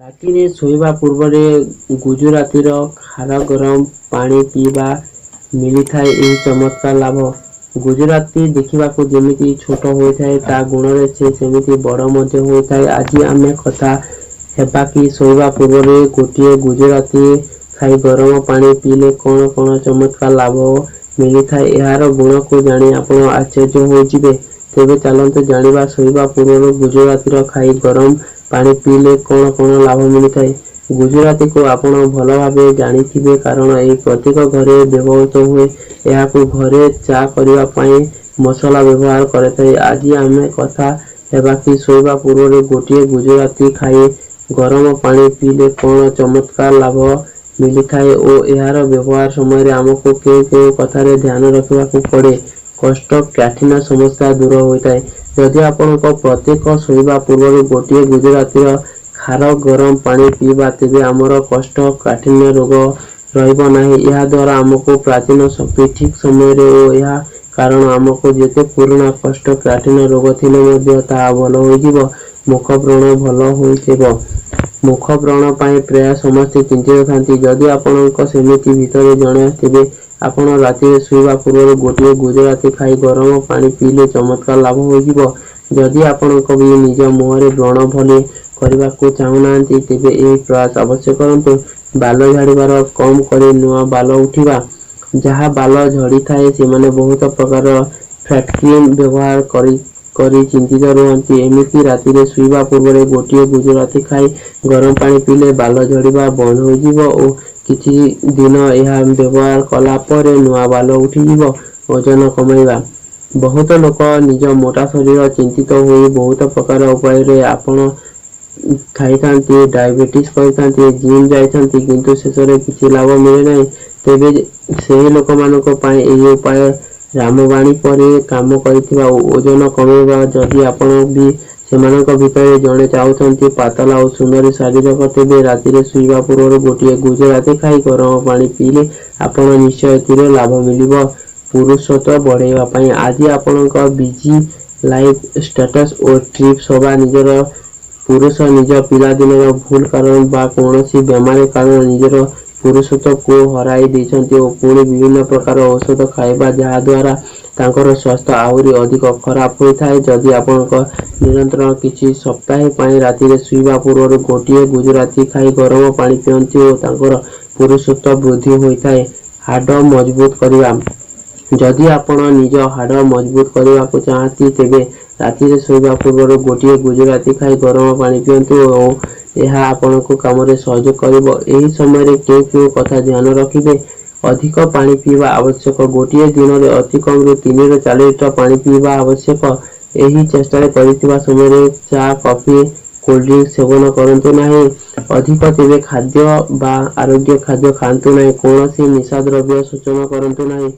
ରାତିରେ ଶୋଇବା ପୂର୍ବରେ ଗୁଜୁରାତିର ଖାର ଗରମ ପାଣି ପିଇବା, ମିଳିଥାଏ ଏହି ଚମତ୍କାର ଲାଭ। ଗୁଜୁରାତି ଦେଖିବାକୁ ଯେମିତି ଛୋଟ ହୋଇଥାଏ, ତା ଗୁଣରେ ସେ ସେମିତି ବଡ଼ ମଧ୍ୟ ହୋଇଥାଏ। ଆଜି ଆମେ କଥା ହେବା କି ଶୋଇବା ପୂର୍ବରୁ ଗୋଟିଏ ଗୁଜୁରାତି ଖାଇ ଗରମ ପାଣି ପିଇଲେ କଣ କଣ ଚମତ୍କାର ଲାଭ ମିଳିଥାଏ। ଏହାର ଗୁଣକୁ ଜାଣି ଆପଣ ଆଶ୍ଚର୍ଯ୍ୟ ହୋଇଯିବେ। ତେବେ ଚାଲନ୍ତୁ ଜାଣିବା ଶୋଇବା ପୂର୍ବରୁ ଗୁଜୁରାତିର ଖାଇ ଗରମ ପାଣି ପିଇଲେ କଣ କଣ ଲାଭ ମିଳିଥାଏ। ଗୁଜୁରାତିକୁ ଆପଣ ଭଲ ଭାବେ ଜାଣିଥିବେ, କାରଣ ଏହି ପ୍ରତ୍ୟେକ ଘରେ ବ୍ୟବହୃତ ହୁଏ। ଏହାକୁ ଘରେ ଚା କରିବା ପାଇଁ ମସଲା ବ୍ୟବହାର କରିଥାଏ। ଆଜି ଆମେ କଥା ହେବା କି ଶୋଇବା ପୂର୍ବରୁ ଗୋଟିଏ ଗୁଜୁରାତି ଖାଇ ଗରମ ପାଣି ପିଇଲେ କଣ ଚମତ୍କାର ଲାଭ ମିଳିଥାଏ ଓ ଏହାର ବ୍ୟବହାର ସମୟରେ ଆମକୁ କେଉଁ କେଉଁ କଥାରେ ଧ୍ୟାନ ରଖିବାକୁ ପଡ଼େ। କୋଷ୍ଠକାଠିନ୍ୟ ସମସ୍ୟା ଦୂର ହୋଇଥାଏ। ଯଦି ଆପଣଙ୍କ ପ୍ରତ୍ୟେକ ଶୋଇବା ପୂର୍ବରୁ ଗୋଟିଏ ଗୁଜୁରାତିର ଖାର ଗରମ ପାଣି ପିଇବା, ତେବେ ଆମର କୋଷ୍ଠକାଠିନ୍ୟ ରୋଗ ରହିବ ନାହିଁ। ଏହାଦ୍ୱାରା ଆମକୁ ପ୍ରାଚୀନ ଶକ୍ତି ଠିକ୍ ସମୟରେ ଓ ଏହା କାରଣ ଆମକୁ ଯେତେ ପୁରୁଣା କୋଷ୍ଠକାଠିନ୍ୟ ରୋଗ ଥିଲେ ମଧ୍ୟ ତାହା ଭଲ ହୋଇଯିବ। ମୁଖ ବ୍ରଣ ଭଲ ହୋଇଯିବ। ମୁଖ ବ୍ରଣ ପାଇଁ ପ୍ରାୟ ସମସ୍ତେ ଚିନ୍ତିତ ଥାନ୍ତି। ଯଦି ଆପଣଙ୍କ ସେମିତି ଭିତରେ ଜଣେ, ତେବେ ଆପଣ ରାତିରେ ଶୋଇବା ପୂର୍ବରୁ ଗୋଟିଏ ଗୁଜୁରାତି ଖାଇ ଗରମ ପାଣି ପିଇଲେ ଚମତ୍କାର ଲାଭ ହୋଇଯିବ। ଯଦି ଆପଣଙ୍କ ବି ନିଜ ମୁହଁରେ ବ୍ରଣ ଭଳି କରିବାକୁ ଚାହୁଁନାହାନ୍ତି, ତେବେ ଏହି ପ୍ରୟାସ ଅବଶ୍ୟ କରନ୍ତୁ। ବାଲ ଝଡ଼ିବାର କମ କରି ନୂଆ ବାଲ ଉଠିବା। ଯାହା ବାଲ ଝଡ଼ିଥାଏ, ସେମାନେ ବହୁତ ପ୍ରକାର ଫ୍ୟାଟ୍ କ୍ରିମ୍ ବ୍ୟବହାର କରି କରି ଚିନ୍ତିତ ରୁହନ୍ତି। ଏମିତି ରାତିରେ ଶୋଇବା ପୂର୍ବରେ ଗୋଟିଏ ଗୁଜୁରାତି ଖାଇ ଗରମ ପାଣି ପିଇଲେ ବାଲ ଝଡ଼ିବା ବନ୍ଦ ହୋଇଯିବ ଓ କିଛି ଦିନ ଏହା ବ୍ୟବହାର କଲା ପରେ ନୂଆ ବାଲ ଉଠିଯିବ। ଓଜନ କମାଇବା। ବହୁତ ଲୋକ ନିଜ ମୋଟା ଶରୀର ଚିନ୍ତିତ ହୋଇ ବହୁତ ପ୍ରକାର ଉପାୟରେ ଆପଣ ଖାଇଥାନ୍ତି, ଡାଇବେଟିସ୍ କରିଥାନ୍ତି, ଜିମ୍ ଯାଇଥାନ୍ତି, କିନ୍ତୁ ଶେଷରେ କିଛି ଲାଭ ମିଳେ ନାହିଁ। ତେବେ ସେହି ଲୋକମାନଙ୍କ ପାଇଁ ଏହି ଉପାୟ ରାମବାଣୀ ପରି କାମ କରିଥିବା ଓଜନ କମାଇବା। ଯଦି ଆପଣ ବି ସେମାନଙ୍କ ଭିତରେ ଜଣେ ଚାହୁଁଛନ୍ତି ପାତଲା ଓ ସୁନ୍ଦର ଶାରୀରିକ, ତେବେ ରାତିରେ ଶୋଇବା ପୂର୍ବରୁ ଗୋଟିଏ ଗୁଜୁରାତି ଖାଇ ଗରମ ପାଣି ପିଇଲେ ଆପଣ ନିଶ୍ଚୟ ଏଥିରେ ଲାଭ ମିଳିବ। ପୁରୁଷତ୍ୱ ବଢ଼ାଇବା ପାଇଁ ଆଜି ଆପଣଙ୍କ ବିଜି ଲାଇଫ୍ ଷ୍ଟାଟସ୍ ଓ ଟ୍ରିପ୍ ସଭା ନିଜର ପୁରୁଷ ନିଜ ପିଲାଦିନର ଭୁଲ କାରଣ ବା କୌଣସି ବେମାରୀ କାରଣ ନିଜର ପୁରୁଷତ୍ୱକୁ ହରାଇ ଦେଇଛନ୍ତି ଓ ପୁଣି ବିଭିନ୍ନ ପ୍ରକାର ଔଷଧ ଖାଇବା, ଯାହାଦ୍ୱାରା ତାଙ୍କର ସ୍ୱାସ୍ଥ୍ୟ ଆହୁରି ଅଧିକ ଖରାପ ହୋଇଥାଏ। ଯଦି ଆପଣଙ୍କ ନିରନ୍ତର କିଛି ସପ୍ତାହ ପାଇଁ ରାତିରେ ଶୋଇବା ପୂର୍ବରୁ ଗୋଟିଏ ଗୁଜୁରାତି ଖାଇ ଗରମ ପାଣି ପିଅନ୍ତି ଓ ତାଙ୍କର ପୁରୁଷତ୍ୱ ବୃଦ୍ଧି ହୋଇଥାଏ। ହାଡ଼ ମଜବୁତ କରିବା। ଯଦି ଆପଣ ନିଜ ହାଡ଼ ମଜବୁତ କରିବାକୁ ଚାହାନ୍ତି, ତେବେ ରାତିରେ ଶୋଇବା ପୂର୍ବରୁ ଗୋଟିଏ ଗୁଜୁରାତି ଖାଇ ଗରମ ପାଣି ପିଅନ୍ତୁ ଓ ଏହା ଆପଣଙ୍କୁ କାମରେ ସହଯୋଗ କରିବ। ଏହି ସମୟରେ କେଉଁ କେଉଁ କଥା ଧ୍ୟାନ ରଖିବେ? ଅଧିକ ପାଣି ପିଇବା ଆବଶ୍ୟକ। ଗୋଟିଏ ଦିନରେ ଅତି କମରେ 3ରୁ 4 ଲିଟର ପାଣି ପିଇବା ଆବଶ୍ୟକ। ଏହି ଚେଷ୍ଟାରେ କରିଥିବା ସମୟରେ ଚା, କଫି, କୋଲ୍ଡ ଡ୍ରିଙ୍କସ୍ ସେବନ କରନ୍ତୁ ନାହିଁ। ଅଧିକ ତେବେ ଖାଦ୍ୟ ବା ଆରୋଗ୍ୟ ଖାଦ୍ୟ ଖାଆନ୍ତୁ ନାହିଁ। କୌଣସି ନିଶାଦ୍ରବ୍ୟ ସେବନ କରନ୍ତୁ ନାହିଁ।